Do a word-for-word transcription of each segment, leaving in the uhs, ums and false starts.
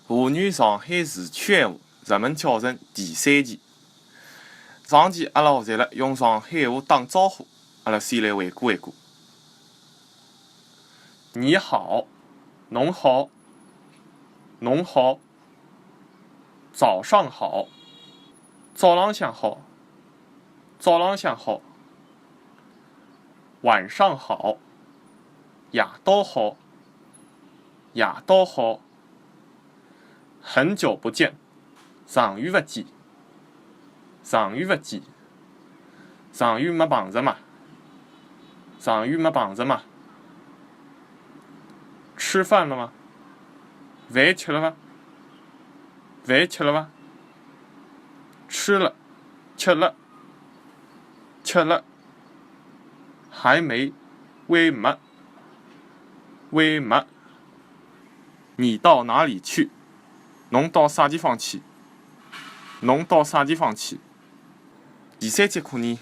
吴语上海市区闲话入门教程第三期。上期阿拉学习了用上海闲话打招呼，阿拉先来回顾回顾。你好，侬好，侬好，早上好，早浪向好，早浪向好，晚上好，夜到好，夜到好。 很久不见，长远勿见，长远勿见，长远没碰着嘛，长远没碰着嘛。吃饭了吗？饭吃了吗？饭吃了吗？吃了，吃了，吃了。还没，还没，还没。 你到哪里去？侬到啥地方去？侬到啥地方去？第三节课呢，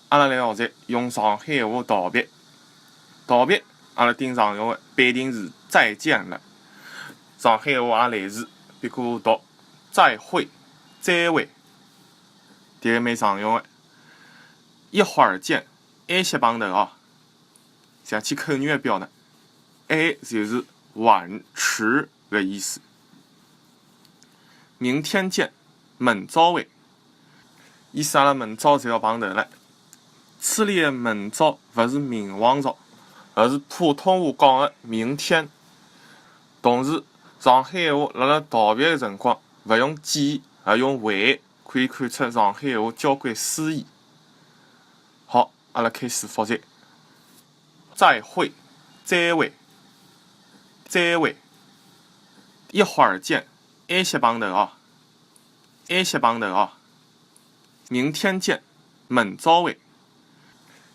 阿拉来学习用上海闲话道别。道别，阿拉顶常用个必定是再见了。上海闲话也类似，比如读再会、再会，迭个蛮常用个。一会儿见，歇歇碰头啊。 像去口语个表达，歇就是晚迟个意思。明天见，明朝会。意思阿拉明朝就要碰头了。此地个明朝勿是明王朝，而是普通话讲个明天。同时，上海闲话辣辣道别个辰光，勿用见，而用会，可以看出上海闲话交关诗意。好， 阿拉开始复习。再会，再会，再会。一会儿见，歇歇碰头啊，歇歇碰头啊。明天见，明朝会，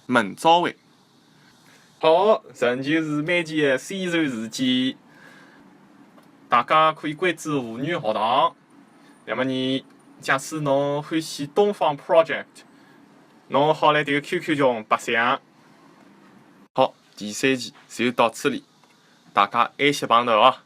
明朝会。好，仍旧是每期个宣传时间，大家可以关注吴语学堂。 那么呢，假使侬欢喜东方 project，侬好来迭个QQ群白相。好，第三期就到此地，大家歇歇碰头啊。